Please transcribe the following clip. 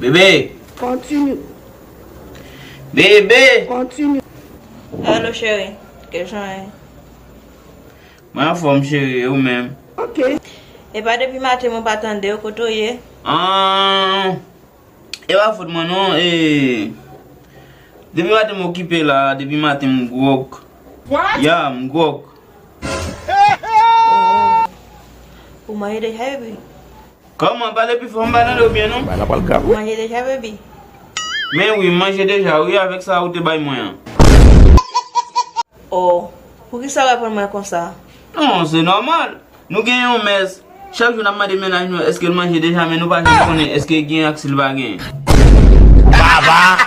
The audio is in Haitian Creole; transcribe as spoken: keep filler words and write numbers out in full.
Bebe! Continue. Bebe! Continue. Hello, cheri. Ke jan ye? Mwen anfòm, cheri, e ou menm? Ok. E pa depi maten mwen pa tande w, kote w ye? Ah, e pa fòt mwen non, e, depi maten m okipe la, depi maten m gwòk. What? Ya, m gwòk. Ou manje deja, epi? Kòman, pale pi fò, m pa tande w byen non. Bagay la pral grav, wi. Ou manje deja, baby? Men wi, m manje deja, wi, avèk sa ou te bay mwen an. Oh, poukisa w reponn mwen konsa? Non, se nòmal. Nou gen yon mès. Chak jou n ap mande mennaj nou èske l manje deja, men nou pa janm konnen èske l gen ak si l pa gen. Baba!